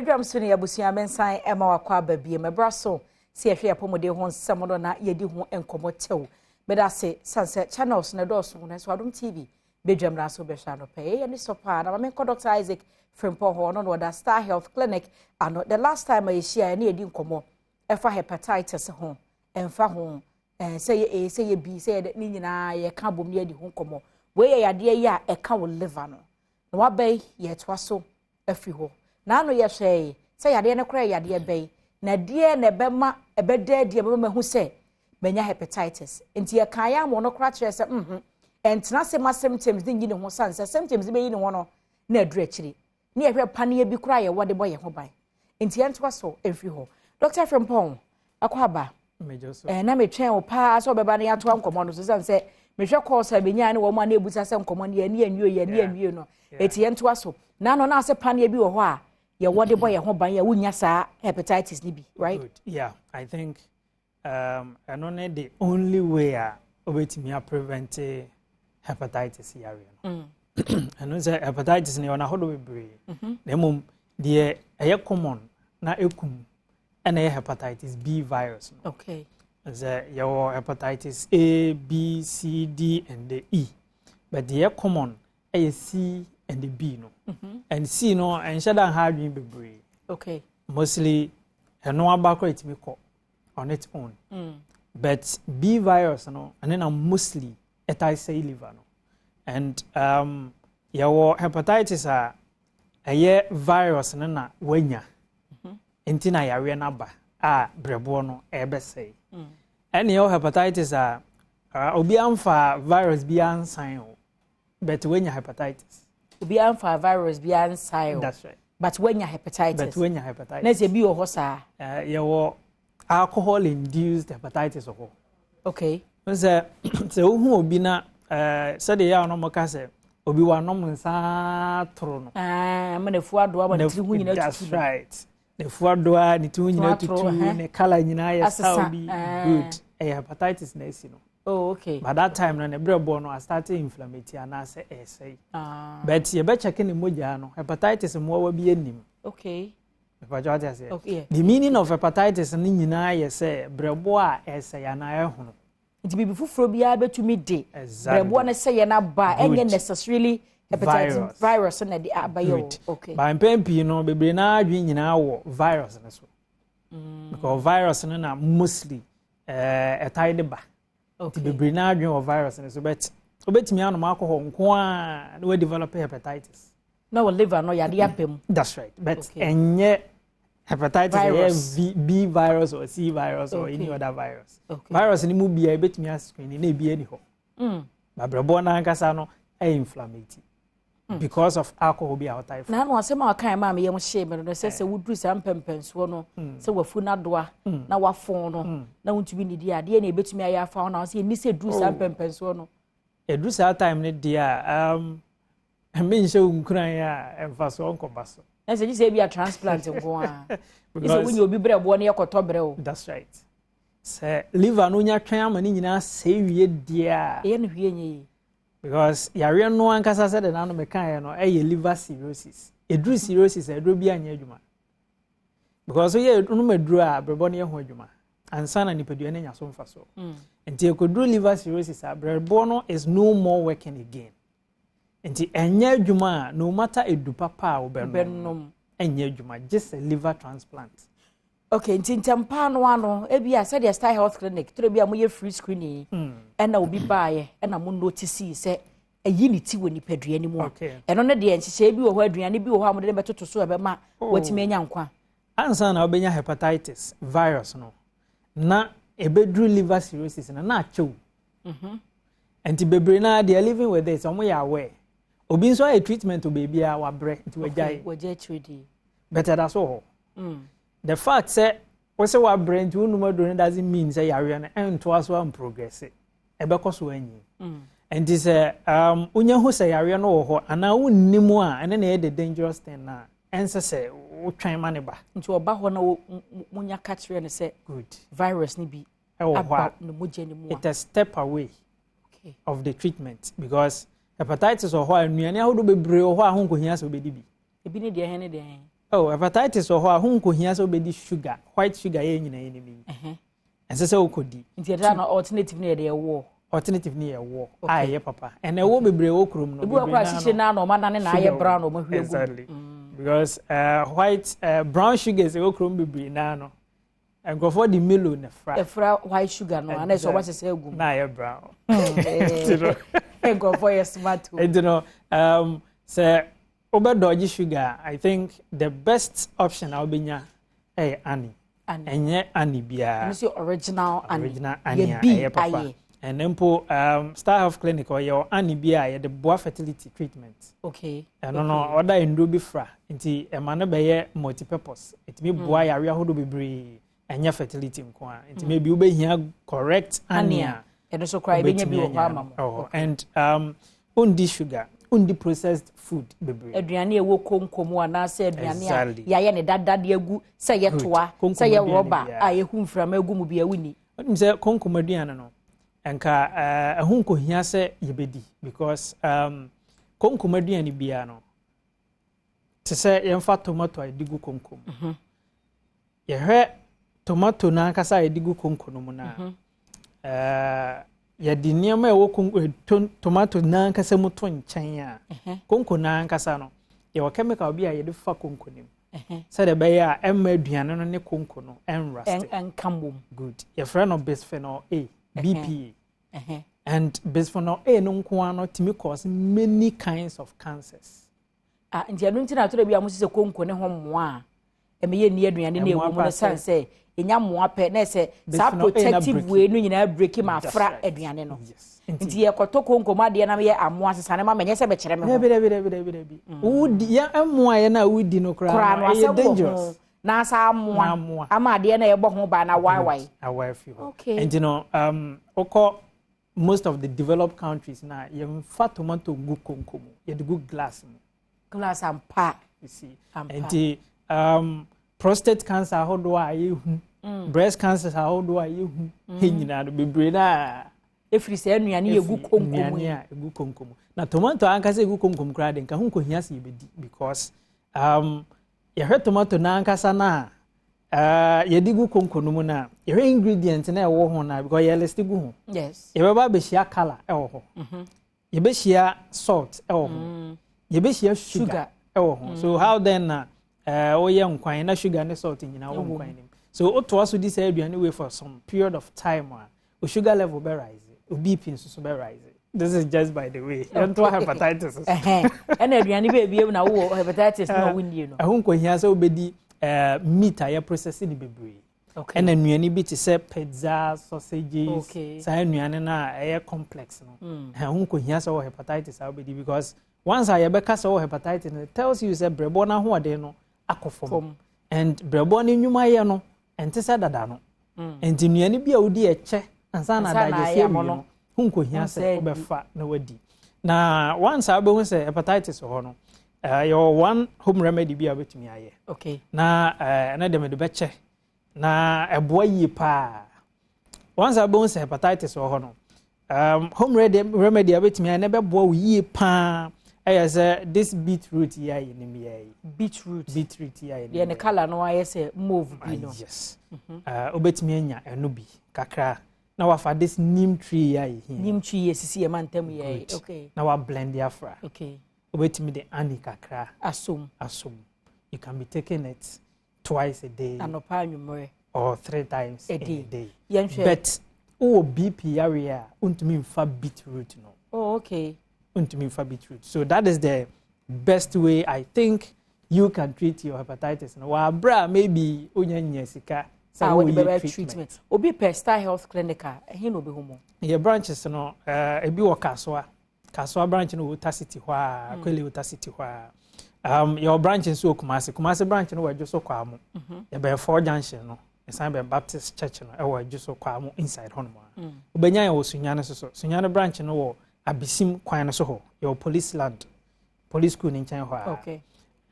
Bedwam so ne abusua mensan ɛma wakɔ aba bie mɛbra so sɛ yɛhwɛ yɛpɔmuden ho nsɛm no na yɛdi ho nkɔmmɔ tɛw. Meda ase san sɛ channels no dɔɔso no nso Adom TV bedwam na so bɛhwɛ anɔpɛ. Yɛyɛ ne sɔ paa na ma menkɔ Dr. Isaac Frimpong hɔ, ɔno na ɔda Star Health Clinic ano. The last time a yɛhyia ne yɛdi nkɔmmɔ ɛfa hepatitis ho, ɛmfa ho sɛ yɛ A, sɛ yɛ B, sɛ yɛ ne nyinaa yɛka bom ne yɛdi ho nkɔmmɔ. Wei yɛ yadeɛ yi a ɛka wo liver no na wabɛyi yɛtoa so afiri hɔ. N'ano yɛhwɛ sɛ yadeɛ no koraa yɛ yadeɛ bɛyi na deɛ na ɛbɛma ɛbɛda adi a ɛbɛma mahu sɛ manya hepatitis. Nti yɛka yɛ ama ɔno koraa kyerɛ sɛ ɛntena se ma symptoms ne nyi ne ho san sɛ symptoms bɛyi ne ho no na aduru akyiri ne yɛhwɛ paneɛ bi koraa yɛwɔ de bɔ yɛn ho ban. Nti yɛntoa so mfiri hɔ. Dr. Frimpong, akɔ aba. Na metwɛn wo paa sɛ ɔbɛba no yɛatoa nkɔmmɔ no so, sane sɛ mehwɛ calls a menyaa ne wɔn a na ebusa sɛ nkɔmmɔ no yɛni anwie, yɛni anwie no. Eti yɛntoa so. Na no na asɛ paneɛ bi wɔ hɔ a yɛwɔ de bɔ yɛn ho ban yɛ wonya saa hepatitis ni bi, right? Good. Yeah, I think ɛno ne the only way a wobɛtumi a prevent hepatitis yareɛ no. Ɛno sɛ hepatitis no yɛwɔ n'ahodoɔ bebree, na mmom deɛ ɛyɛ common na ɛkum ɛna ɛyɛ hepatitis B virus no. Sɛ yɛwɔ hepatitis A, B, C, D and the E, but deɛ ɛyɛ common ɛyɛ C and the B no. And C no ɛnhyɛ da nha adwene bebree. Mostly ɛno aba koraa ɛtumi kɔ on its own. But B virus no ɛne na mostly ɛtae sɛe liver no. And yɛwɔ hepatitis a ɛyɛ virus no na wanya nti na yareɛ no aba a brɛboɔ no ɛrebɛsɛe. Ɛne yɛwɔ hepatitis a obi amfa virus bi ansan o, but wanya hepatitis. Obi amfa virus bi ansan o. That's right. But wanya hepatitis. But wanya hepatitis. Na sɛ bi wɔ hɔ saa? Yɛwɔ alcohol induced hepatitis wɔ hɔ. Sɛ wohu obi na sɛdeɛ yɛ a ɔno ka sɛ obi wanom nsa toro no. Ah, ma n'afu adoa ma ne tiri ho nyinaa tutu. That's right, n'afu adoa, ne tiri ho nyinaa tutu, ne colour nyinaa yɛ saw bi. Good, ɛyɛ hepatitis na esi no. By that time no ne brɛ bɔ no astart inflammate anaasɛ ɛsɛe. Ah. But yɛbɛkyɛke ne mogya no, hepatitis mmoawa bi anim. Ìpàjọ́ ate aseɛ. The meaning of hepatitis no nyinaa yɛ sɛ brɛboɔ a ɛsɛe anaa ɛhono. Nti biribi foforɔ biara bɛtumi de brɛboɔ no sɛ yɛn aba, ɛnyɛ necessarily hepatitis virus na de aba yɛ o. Okay. Ba mpɛn pii no bebree naa adwene nyinaa wɔ virus no so. Because virus no na mostly ɛtae de ba. Nti bebree naa adwene wɔ virus no so, but wobɛtumi anom alcohol nko a na develop hepatitis. Na wɔ liver no yade aba mu. That's right, but ɛnyɛ hepatitis ɛyɛ V, B virus or C virus or any other virus. Virus ni mu bia ebetumi ascreen na ebi ani hɔ. Babrɛboɔ n'ankasa no ɛyɛ inflammate because of alcohol bi a ɔtae fo. Na ano asɛm a ɔkan maa mi yɛm hyee mi no sɛ woduru saa mpɛmpɛnsoɔ no sɛ wafu n'adoa na wafɔn no na wontumi nidi adeɛ na ebetumi ayɛ afa ho na ɔsɛ eni sɛ duru saa mpɛmpɛnsoɔ no. Eduru saa time no deɛ a menhyɛ wo nkuran a ɛmfa nkɔba so. Na sɛ gye sɛ ebi a transplant nko a gye sɛ wonya obi brɛ boɔ no yɛkɔtɔ brɛ o. That's right, sɛ liver no nya twɛn ama ne nyinaa sɛe wie deɛ a. Ɛyɛ no hwie nyɛ yie. Because yareɛ no ankasa sɛ de n'ano mekaeɛ no ɛyɛ liver cirrhosis. Ɛduru cirrhosis a, aduro bi anyɛ adwuma, because woyɛ nom aduro a brɛbɔ no yɛ ho adwuma ansa na nipadua no nya so mfa so. Nti ɛkɔduru liver cirrhosis a, brɛbɔ no is no more working again, nti ɛnyɛ adwuma a no matter edu papa a wobɛnom ɛnyɛ adwuma gye sɛ liver transplant. Okay, nti ntɛmpa no ano ebi a sɛdeɛ Star Health Clinic toro bi a moyɛ free screening ɛna obi baayɛ ɛna mo notice sɛ ɛyi ne ti wɔ nipadua no mu a, ɛno ne deɛ nhyehyɛe bi wɔ hɔ, aduane bi wɔ hɔ a mode ne bɛtoto so ɛbɛma watumi anya nkwa? Ansa na wobɛnya hepatitis virus no na ɛbɛduru liver cirrhosis no na akyɛw. Nti bebree naa they are living with it, ɔmo yɛ aware. Obi nso ayɛ treatment wɔ beebi a wabrɛ nti wagyae. Wagyae akyire di. But ɛda so hɔ. The fact sɛ wosɛ wabrɛ nti wonum aduro no doesn't mean sɛ yareɛ no ɛntoa so amprogress, ɛbɛkɔ so anyi. Nti sɛ wonya hu sɛ yareɛ no wɔ hɔ anaa wonnim a, ɛne na ɛyɛ the dangerous thing na ɛnsɛ sɛ wotwɛn ma ne ba. Nti ɔba hɔ na monya ka kyerɛ no sɛ virus no bi ɛwɔ hɔ aba ne mogya no mu a, it's a step away of the treatment, because hepatitis wɔ hɔ a nnuane ahodoɔ bebree wɔ hɔ a ho nkohia sɛ wobɛdi bi. Ebi ne deɛ hɛn ne deɛ hɛn? Oh, hepatitis wɔ hɔ a, ho nkohia sɛ wobɛdi sugar, white sugar yɛ nyina yɛ nim yi. Ɛnsɛ sɛ wokɔdi. Nti ɛda no alternative no yɛ deɛ ɛwoɔ. Alternative no yɛ ɛwoɔ a ɛyɛ papa. Ɛna ɛwoɔ bebree wɔ kurom no. Ebi wɔ kora asikyire naa na ɔma nane na ayɛ brown na ɔma hwie gu. Exactly. Because white brown sugars ɛwɔ kurom bebree naa no, nkurɔfoɔ de Milo na fra. Ɛfra white sugar no ana ɛsɛ ɔba sɛ egu mu. Na ayɛ brown. Nkurɔfoɔ yɛ smart o. Nti no sɛ wobɛdɔgye sugar, I think the best option a wobɛnya ɛyɛ honey. Ɛnyɛ honey biara. Ɛno sɛ original honey. Original honey a ɛyɛ papa. Ɛnɛ mpo Star Health Clinic ɔyɛ honey bi a yɛde boa fertility treatment. Ɛno no ɔda nduro bi fra, nti ɛma no bɛyɛ multipurpose. Ɛtumi boa yare ahodoɔ bebree, ɛnyɛ fertility nko a. Nti maybe wobɛhia correct honey a, ɛno nso koraa ebɛnya bi wɔ hɔ ama mo. And wondi sugar, wondi processed food bebree. Aduane a ɛwɔ konko mu anaasɛ aduane a yɛayɛ ne dada de agu, sɛ yɛ toa, sɛ yɛ rɔba a yɛhu mframa agu mu bi a, wonni. Wonim sɛ konko mu aduane no, nka ɛho nkohia sɛ yɛbɛdi, because konko mu aduane biara no, te sɛ yɛmfa tomato a yɛde gu konko mu. Yɛhwɛ tomato no ankasa a yɛde gu konko no mu no a, yɛde nneɛma a ɛwɔ konko tomato n'ankasa mu to nkyɛn a, konko n'ankasa no, yɛwɔ chemical bi a yɛde fa konko no mu sɛdeɛ ɛbɛyɛ a ɛmma aduane no ne konko no ɛnrust. Ɛnka mbom. Good. Yɛfrɛ no bisphenol A, BPA, and bisphenol A no nko ara no tumi cause many kinds of cancers. Ah, nti ɛno nti na atɔrɔ bi a mo sɛ konko ne ho mmoa a ɛmɛ yɛ nni aduane ne ɛwɔ mu no, san sɛ ɛnya mmoa pɛ na ɛsɛ saa protective wei no nyinaa break ma afra aduane no. Nti yɛkɔtɔ konko mu adeɛ na yɛ amoa sesa ne ma mɛnyɛ sɛ bɛkyerɛ me ho. Dabi, dabi, dabi, dabi, dabi. Wodi yɛ mmoa yɛ na wodi no koraa no, ɛyɛ dangerous. Na asa amoa ama adeɛ na yɛbɔ ho ban na waawae. Awae fi hɔ. Nti no wokɔ most of the developed countries na yɛmfa tomato gu konko mu, yɛde gu glass mu. Glass ampa. You see, nti prostate cancer ahodoɔ a yɛhu, breast cancer ahodoɔ a yɛhu nyinaa no bebree naa efiri sɛ nnuane yɛ gu konko mu. Nnuane a egu konko mu. Na tomato ankasa egu konko mu koraa de, nka ho nkohia sɛ yɛbɛdi, because yɛhwɛ tomato n'ankasa na yɛde gu konko no mu na yɛhwɛ ingredient na ɛwɔ ho na, because yɛ list gu ho. Yɛbɛba abɛhyia colour ɛwɔ hɔ, yɛbɛhyia salt ɛwɔ ho, yɛbɛhyia sugar ɛwɔ ho. So how then na woyɛ nkwan na sugar ne salt nyinaa wɔ nkwan no mu? So wotoa so di saa aduane wei for some period of time a, o sugar level bɛ rise, o BP nso so bɛ rise. This is just by the way. Yɛntoa hepatitis. Ɛna aduane bɛ ebiem na wowɔ hepatitis na wonnie no. Ɛho nkɔhia sɛ wobɛdi meat a yɛ process ne bebree, ɛna nnuane bi te sɛ pizza, sausages, saa nnuane no a ɛyɛ complex no, ɛho nkɔhia sɛ wɔ hepatitis a wobɛdi, because once a yɛbɛka sɛ wɔ hepatitis no, it tells you sɛ brɛbɔ no ahoɔden no akɔ fam and brɛbɔ no nnwumayɛ no ɛnte sɛ dada no. Nti nnuane bi a wodi ɛkyɛ ansa na adagye awie no ho nkɔhia sɛ wobɛfa na wadi. Na once a wobɛhu sɛ hepatitis wɔ hɔ no, yɛwɔ one home remedy bi a wobɛtumi ayɛ na ɛno deɛ mede bɛkyɛ na ɛboa yie paa. Once a wobɛhu sɛ hepatitis wɔ hɔ no, home remedy a wobɛtumi ayɛ na ɛbɛboa wo yie paa ɛyɛ sɛ this beetroot yi a yɛnim yɛ yi. Beetroot. Beetroot yi a yɛnim. Deɛ ne colour no ayɛ sɛ mauve bi no. Yes. Wobɛtumi anya ɛno bi kakra na wafa this neem tree yi a yɛhia. Neem tree yɛ sisi yɛ ma ntam yɛ. Na wa blend afra. Wobɛtumi de honey kakra asom. Asom. You can be taking it twice a day. Anɔpa, anwummerɛ. Or three times a day. A day. Yɛnhwɛ. But wowɔ BP yareɛ a, wontumi nfa beetroot no. Wontumi nfa beetroot. So that is the best way I think you can treat your hepatitis no. Wɔ abere a maybe wonya nya sika sɛ woyɛ treatment. Obi pɛ Star Health Clinic a, ɛhe na obi hu mo? Yɛ branches no, ebi wɔ Kasoa. Kasoa branch no wɔ Ota City hɔ a, Kwele Ota City hɔ a. Yɛwɔ branch nso wɔ Kumasi. Kumasi branch no wɔ Adwo Kwamo. Yɛbɛn Four Junction no. Ɛsan bɛn Baptist Church no ɛwɔ Adwo Kwamo inside hɔ nom a. Wobɛnya yɛn wɔ Sunyani nso so. Sunyani branch no wɔ Abisim kwan no so hɔ. Yɛwɔ Police Land, Police School ne nkyɛn hɔ a.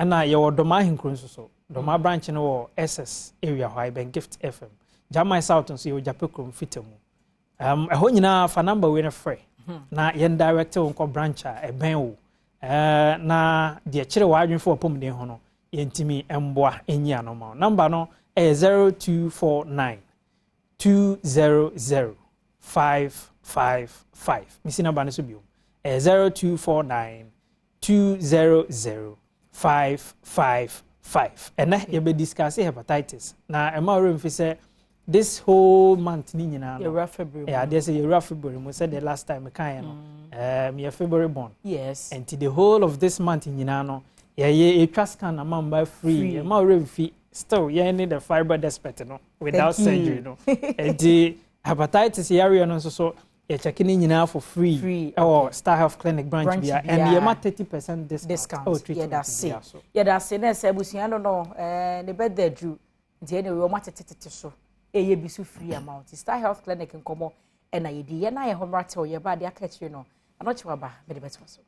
Ɛna yɛwɔ Dɔma Ahenkuro nso so. Dɔma branch no wɔ SS area hɔ a, yɛbɛn Gift FM. Jaman South nso yɛwɔ Gyape kurom fita mu. Ɛhɔ nyinaa, fa number wei no frɛ na yɛn direct wo nkɔ branch a ɛbɛn wo, na deɛ kyerɛ w'adwene fo wɔ pɔmuden ho no. Yɛntumi mboa nyi ano ma. Number no ɛyɛ 0249 200 555. Mesi number no so bio, ɛyɛ 0249 200 555. Ɛnɛ yɛbɛ discuss hepatitis na ɛma ɔrɛ mfi sɛ this whole month ni nyinaa no, yɛwura February. Ɛyɛ adeɛ sɛ yɛwura February mu, sɛ the last time kaeɛ no, yɛ February born. Nti the whole of this month nyinaa no, yɛyɛ etwa scan ama mba free. Ɛma ɔrɛ mfi still yɛn ne the fibroid expert no without surgery no. Nti hepatitis yareɛ no nso so, yɛkyɛke ne nyinaa for free ɛwɔ Star Health Clinic branch bia, and yɛma 30% discount ɛwɔ treatment bia so. Yɛda ase. Na ɛsɛ abusua no ne bɛda aduru nti ɛna wɔn atetetete so ɛyɛ bi so free amount. Star Health Clinic nkɔmɔ ɛna yɛdi yɛn ayɛ hɔ mmerɛ tew yɛba adeɛ aka akyire no anɔkye waba mɛde bɛto so.